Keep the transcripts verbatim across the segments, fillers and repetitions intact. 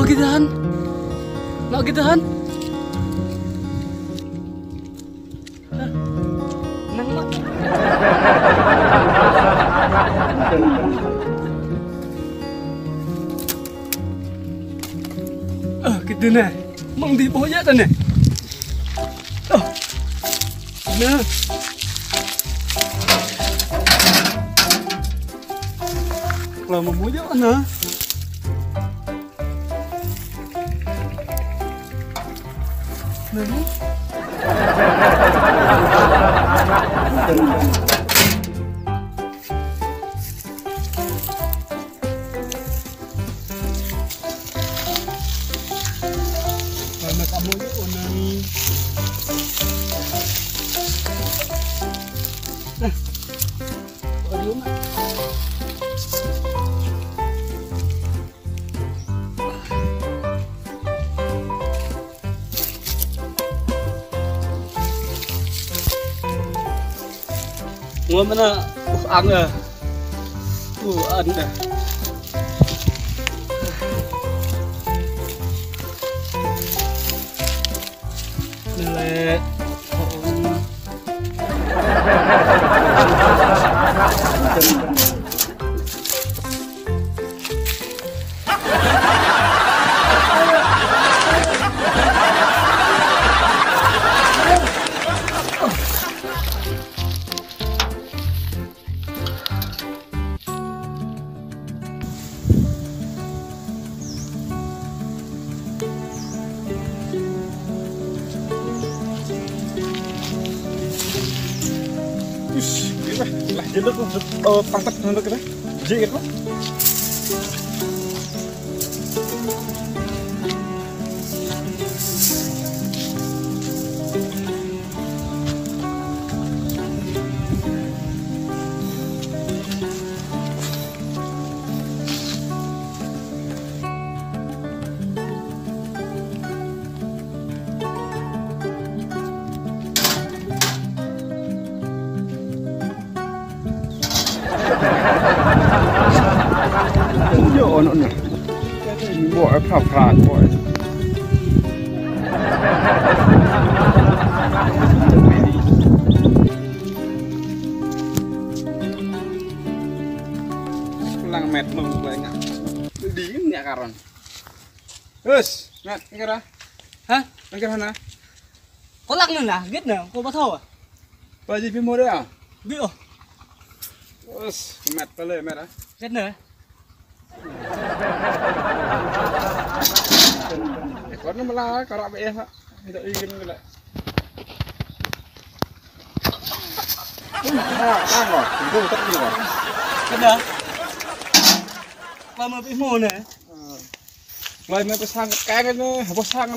Git hăn. Nao git hăn. Năng mă. Ơ, git dơ̆ng anai. Mơ̆ng dih ƀôh yă ta anai. Ơ. Anai. Klâo mơ̆ mơ̆ yă anai. Ngui mơ̆n, uh, ang, ơ. Uh, ăn dah. Anai lĕ. Us, lah, lah, jadi tuh, eh, pangkat nanti kita. Jadi gitu. Yo, anŭn anai. Ƀô̆, phra phra, ƀô̆. Lăng met mơ̆ng ƀơi ngă. Đi ngă karon. Hus, met, ngă ra. Hă? Ngă ra hă anai. Kâo lăng anai nah, git anai, kâo ƀu thâo ah. Pơ ji pih mơ̆ đơi ah? Ƀu ôh. Us, met pơ lĕ met ah. Git anai. Ê, kâo anai mơ̆ lah, kâo ră ƀĕ ah. Hita i gin kơ lĕ. Ui, ha, ha, ha, tơgŭm tơ̆k ni kâo. Git anai. Kâo mơ̆ pih mơ̆ anai. Ơ. Plơi mơ̆ pơsang keng anai, pơsang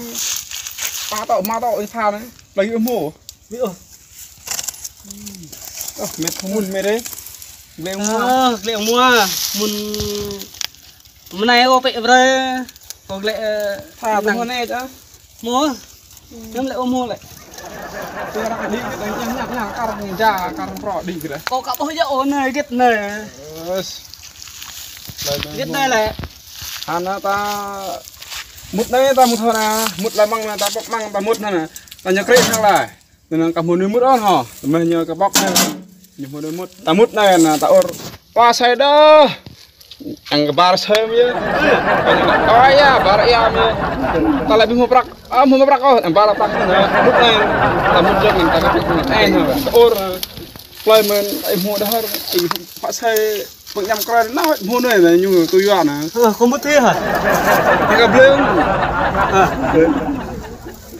pă tŏ, ma tŏ, pha anai. Plơi ih mơ̆. Ƀu ôh. Ơ, met khŏm mŭn met đơi. Glĕ mơ̆. Ơ, glĕ mơ̆. Mŭn. Mơnai kâo pĕ brơi. Kâo glĕ, ơ, pha tơ̆ng mơ̆ anai čă. Mơ̆. Ñăm lĕ ôh mơ̆ lĕ. Tơrăng đĭ git, ñăm, ñăm, ñăm, kar ja, kar pro đĭ git. Kâo ka ƀuh yă ôh anai git anai. Bơ̆s. Git anai lĕ. Hă anai ta mŭt anai ta mŭt hă anai, mŭt lĕ mơ̆ng anai ta pŏk mơ̆ng ta mŭt anai. Ta ñu krĕ hăng lĕ. Anŭn kơ mơnuih mŭt ôh hă. Tơmơ̆ ñu kơ pŏk anai. Ñu mơnuih mŭt. Ta mŭt anai anai ta ur. Pă sai đah. Ang kơ bar sem yơh. Kơ ñu lĕ, ơ, ia, bar ia yơh. Ta lĕ ƀu hmâo prăk. Ơ, hmâo prăk ôh, bar prăk anŭn. Mŭt anŭn. Ta mŭt lĕ anŭn, ta kơ pĭt anŭn. Ơ, anŭn. Ur, plơi mơ̆n, ih hmâo đah ôr, ih pă sai, pơ̆ng ñăm krơi, anŭn, hmâo anŭn, ñu tui yua anŭn. Ơ, kâo mŭt thê hă? Ñu kơ blơi. Ơ. Blơi.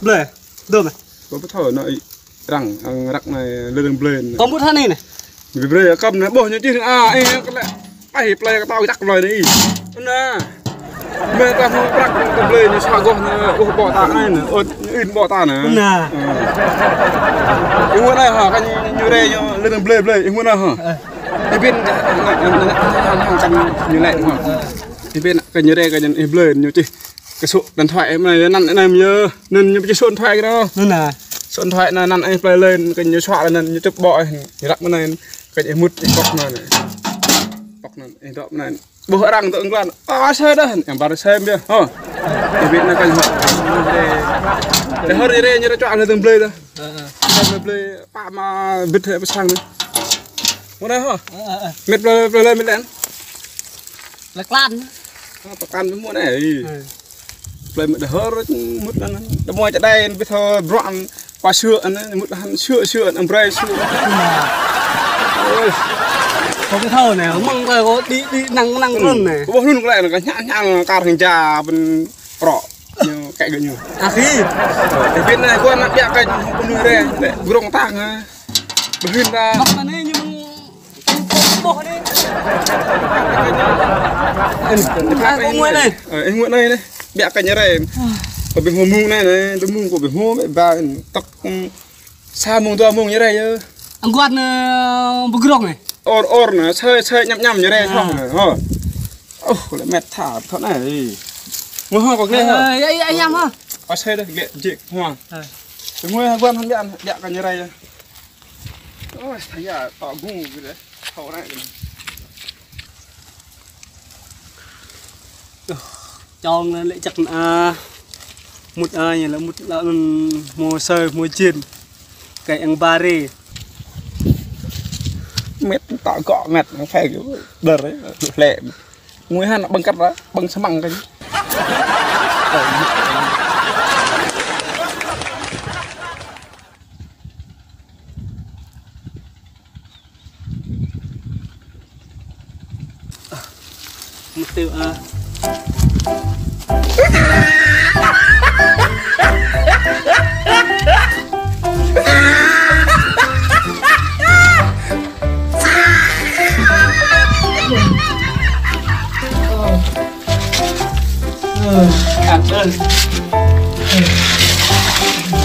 Blơi. Dôm. Kâo ƀu thâo anŭn, ih. Răng, ang răk anai, lĕ răng blơi anai. Kâo mŭt hă anai anai? Blơi blơi, kăm anai, ƀuh ñu čih anai, a, ih, kơ lĕ. Ai, plơi kơ tâo čăk blơi anai, ih. Anŭn. Mơ̆ ta hmâo prăk ta blơi ñu sa goh anai, ôh ƀô̆ ta anai anai, ôh, ñu in ƀô̆ ta anai. Anŭn. Ơ. Ih hmâo anai hă, kơ ñu, ñu rai ñu, lĕ răng blơi blơi, ih hmâo anai hă. Ơ. Ih ƀing, kơ ñu lĕ hă. Ih ƀing, kơ ñu rai, kơ ñu, ih blơi, ñu čih. Kơ số điện thoại mơ̆n anăn anai mơ̆ yơh. Anŭn ñu ƀu či số điện thoại kơ anŭn. Anŭn anai. Số điện thoại anŭn anăn ih plơi lĕ kơ ñu suă anŭn ñu čŭp ƀô̆ ih. Ñu răk mơ̆n anai kơ ñu mŭt ih pŏk anŭn. Pŏk anŭn ih dŏ mơ̆n anai. Ƀuh arăng tơ eng klan. Ơ, asơi dah, yang baru asơi biă. Hơ. Tơbiă anai kơ ñu. Tơ hơr ñu rai, ñu rai čuă anai tơm blơi dah. Tơm blơi, pă mă bit hĕ pơsang anai. Mơ̆ anai hơ. Mĕt blơi, blơi, blơi mĕt đen. Blơi klan. Hơ, pơkăn mơ̆ anai. Blơi mĕt dah hơr mŭt anŭn. Đa mơ̆ čơđai bit hơ bruă. Pă sư̆ anai, mŭt hăn sư̆, sư̆ anai, brơi sư̆. Ơ. Kâo ƀu thâo anai, mơ̆ng kâo kâo đĭ, đĭ năng, năng trŭn anai. Kâo ƀuh anŭn kơ lĕ, kơ ñă, ñă kar hăng ja ƀing prŏ. Ñu kĕ gơñu. Akhi. Tơbiă anai, kâo ană biă kơ pơnuih rai, lĕ gơgrong tang, ha. Ƀu hưn ta. Mă anai ñu mơ̆ng ƀuh anai. Ơ, ih ngui anai. Ơ, ih ngui anai anai. Biă kơ ñu rai. Kâo ƀu hmâo mơ̆ng anai anai, tơ mơ̆ng kâo ƀu hmâo, mĕt ba, tŏk, ơ, sa mông dua mông ñu rai yơh. Ăng guat anai, ƀu gơgrong anai. Or, or anai, asơi, asơi ñăm, ñăm ñu rai, hŏ anai, hŏ. Ôh, kâo lĕ mĕt tha, thŏ anai. Mơ̆ hŏ, kâo gleh hŏ. Ơ, ya, ya, ya, mơ̆. Asơi dah, gleh jek, hŏ. Ơ. Tơ mơ̆ng hŏ guat hăn biă, biă kơ ñu rai yơh. Ơ, thâo ya, tŏ gung gih lĕ, thâo anai gih. Čong anai lĕ čăk anai. Mŭt anai lĕ mŭt lă anŭn hmâo asơi hmâo jên. Kơ eng ba rai. Mĕt tŏ gŏ mĕt, phải đơr, lĕ. Ngui hăn ƀơ̆ng kăt ra, ƀơ̆ng samăng kơ ñu. Mục tiêu, à. Ơ, ăn ơn.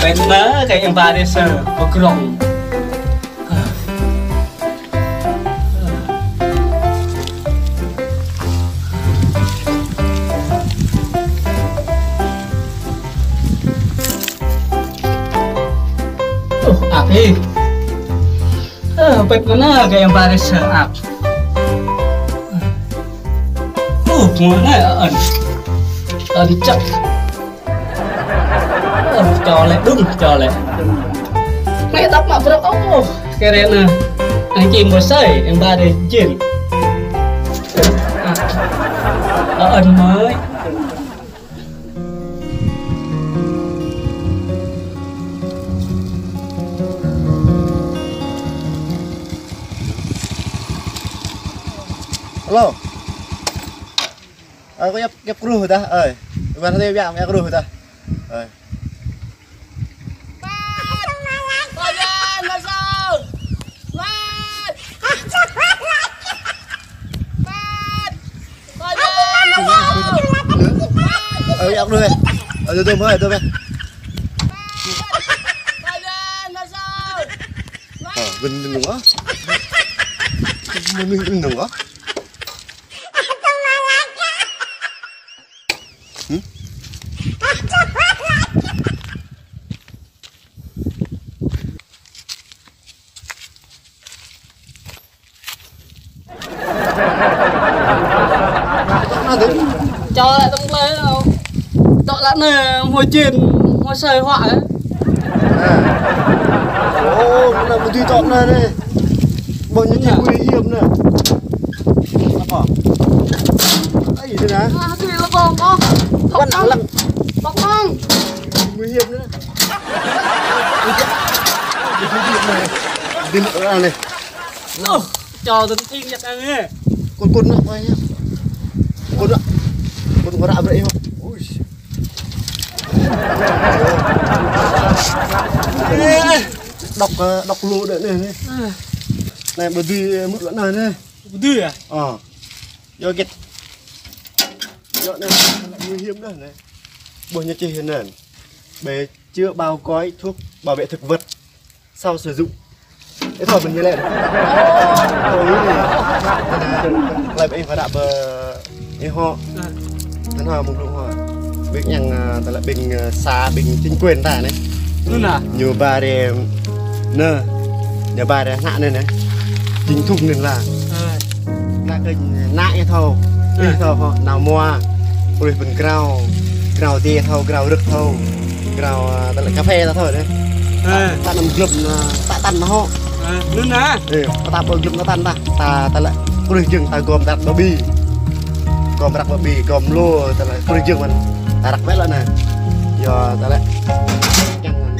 Pĕn mơ̆ kơ eng ba rai sơ, pơkrong. Ơ, ăk ih. Ơ, pĕt mơ̆ anai kơ eng ba rai sơ ăk. Ơ, mơ̆ anai ơn. Ơn čăk. Ơ, čô lĕ, đŭng čô lĕ. Mĕ tŏk mă brŏk ôh. Kơ rai anai. Anai čim ƀu asơi, eng ba rai jên. Ơ, ơn mơ̆. Alo. Ơ, kâo djăp, djăp kruh dah, ơi. Ibarat kâo djăp, djăp kruh dah. Ơi. Ơ, djăp kruh, ơi. Ơ, djăp, djăp, ơi, djăp. Ơ, gân gân nung ah. Gân gân nung ah. Čô lĕ tơm plơi. Čô lĕ anai hmâo jên, hmâo asơi huă. Ơ, anai ƀu dưi čô anai anai. Ƀôh ñu čih nguy hiểm anai. Apa? Ai, anai anai. Ơ, tui lăng kông. Ƀăn lăng. Tŏk lăng. Nguy hiểm anai. Dinh anai. Ơ, čô tơm thing jak anai. Kŭn kŭn anai, kŭn anai. Kŭn kŭn ră brơi hŏ. Ui. Ơ, dŏ, ơ, dŏ lu đơi anai anai. Anai ƀu dưi mŭt lăng anai anai. Ƀu dưi ah? Ơ. Yua hơget? Yua anai nguy hiểm dah anai. Ƀôh ñu čih anai. Bể chứa bao gói thuốc bảo vệ thực vật sau sử dụng. Ih thâo ƀing ñu lĕ. Ơ, ih. Tơdah, tơdah ƀing ih pơră ƀơi ih hŏ. Tơdah mơ̆ng blung hŏ. Ƀing yang, ơ, tơdah ƀing, ơ, xã, ƀing chính quyền ta anai. Anŭn ah? Ñu ba rai, anai. Ñu ba rai ană anai anai. Chính thức anŭn lah. Ơ. Ană kơ ană ih thâo. Ih, thâo hŏ, nao mua. Pruih ƀing grao. Grao dê thâo, grao rơ̆k thâo. Grao, a, tơlơi kaphê ta thâo dêh. Ơ. Ta, ta anăm glŭm, a, ta tăn mă hŏ. Ơ, anŭn hă? Ơ, ta ƀu glŭm ta tăn ta. Ta, tơlơi pruih jơ̆ng ta gom ta răk ƀơ ƀi. Gom răk ƀơ ƀi, gom lu, tơlơi pruih jơ̆ng mơ̆n. Ta răk wơ̆t lŏ anai. Yua, tơlơi. Kiăng,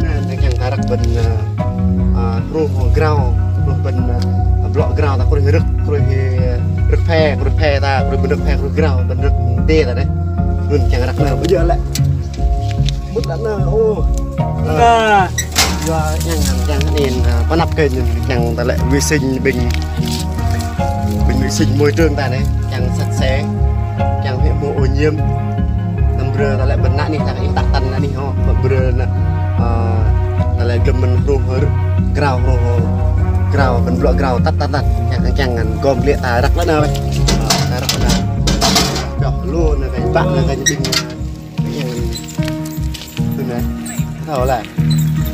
kiăng, kiăng ta răk ƀing, a, a, hruh grao, hruh ƀing, a, blŏ grao ta kruih rơ̆k, kruih, ơ, rơ̆k phê, kruih phê ta, kruih ƀing rơ̆k phê, kruih grao, ƀing rơ̆k dê ta dêh. Anŭn kiăng răk anai, ƀu djơ̆ lĕ. Mŭt lĕ anai, ô. Ơ. Yua, kiăng, kiăng anŭn, a, pơanăp kơ anŭn, kiăng tơlơi vệ sinh ƀing Bình vệ sinh môi trường ta anai, kiăng sạch sẽ, kiăng hĕ hmâo ô nhiễm. Anăm brơi tơlơi ƀing anai anai, ta ih ta tăn anai hŏ, ƀu brơi anai, ơ, tơlơi glŭm mơ̆n hruh hruh, grao hruh hruh, grao, ƀing blŏ grao, tăt tăt tăt, kiăng kiăng ngăn gom lĕ ta răk lĕ anai weh. Ơ, ta răk anai. Yua, lu anai kơ ƀă anai kơ ƀing. Anai. Thâo lĕ.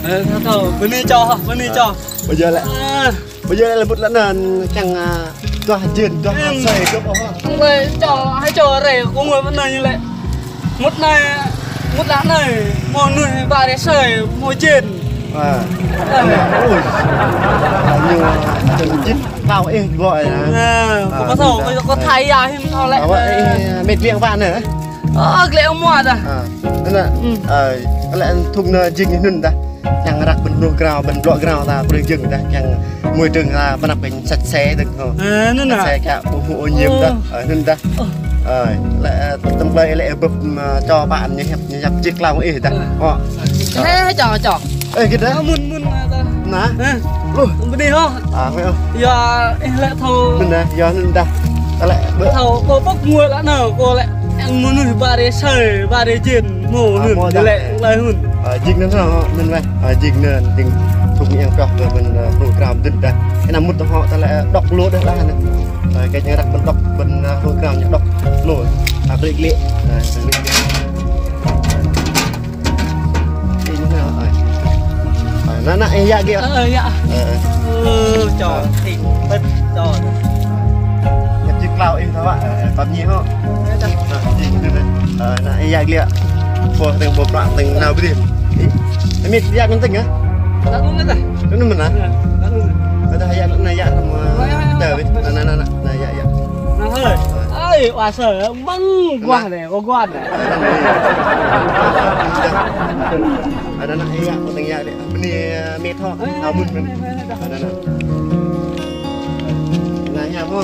Ơ, thâo, thâo, bơni čô, bơni čô. Ƀu djơ̆ lĕ. Ơ. Ƀu djơ̆ lĕ mŭt lĕ anŭn kiăng, a, duah jên, duah asơi, duah ôh. Lĕ čô, hai čô rai, kơ ngui pơ anai lĕ. Mŭt anai, mŭt lĕ anai, hmâo mơnuih ba rai asơi, hmâo jên. A. Ơ. Ui. Anai, a, jên klâo ih ƀuh anai. Ơ, kơ, a, kơ thâo, kơ, kơ thâo yua hĭ thâo lĕ. Ơ, ih, mĕt liăng pă anai. Ơ, glĕ mua dah. A, anai. Ơ, lĕ thŭng anai jing anŭn dah. Kiăng răk ƀing hruh grao, ƀing blŏ grao ta, brơi jing dah, kiăng môi trường ta, pơanăp kiăng sạch sẽ dơ̆ng hŏ. Ơ, anŭn sạch sẽ, kiăng ƀu hmâo ô nhiễm dah. Ơ, anŭn dah. Ơ, lĕ, ơ, tơm plơi lĕ bưp, ơ, čô pă ñu hiăp, ñu hiăp jing klâo ih dah. Ơ. Ơ, čô, čô. Ơ, git dah. Ơ, mŭn, mŭn, ơ, ta. Anai. Ơ. Lu. Bơni hŏ. A, mơ̆. Yua, ih lĕ thâo. Anŭn dah, yua anŭn dah. Tơlơi ƀu thâo, kâo ƀuh ngui lĕ anai, kâo lĕ. Yang mơnuih ba rai asơi, ba rai jên, hmâo anŭn. A, hmâo dah. Lĕ, lĕ anŭn. Ơ, jing anŭn hŏ, anŭn weh. Ơ, jing anŭn, jing thŭng yang pioh kơ ƀing, ơ, hruh grao ƀing anŭn dah. Anăm mŭt hŏ, tơlơi, ơ, dŏ lu dah lah anŭn. Ơ, kiăng răk ƀing dŏ, ƀing, ơ, hruh grao ñu dŏ lu. Ơ, glĕ glĕ. Ơ, glĕ glĕ. Ơ, anai, anai, ơ, yă gih. Ơ, yă. Ơ. Ơ, čô, ơ, ih, pĕt, čô. Ñu jing klâo ih thâo, ơ, pap ñi hŏ. Ơ, dah. Ơ, jing anŭn, ơ, anai, ơ, yă gih. Pô tơ̆ng, pô prăk tơ̆ng nao bơdi. Ih, mĕt yă mơ̆n tơ̆ng, a? Tơ̆ng mơ̆n dah. Tơ̆ng mơ̆n dah. Ơ, tơ̆ng mơ̆n. Ơ, dah yă, anai yă, anai, ơ, dah, anai, anai, anai, anai, yă, yă. Anai, hơi. Ơi, wa sơ, mơ̆ng guah anai. Kâo guan. Anai, anai, yă, kâo tơ̆ng yă dih. Bơni, ơ, mĕt hŏ. Ơ, ơ, ơ, ơ, ơ. Anai, anai. Anai, yă hŏ.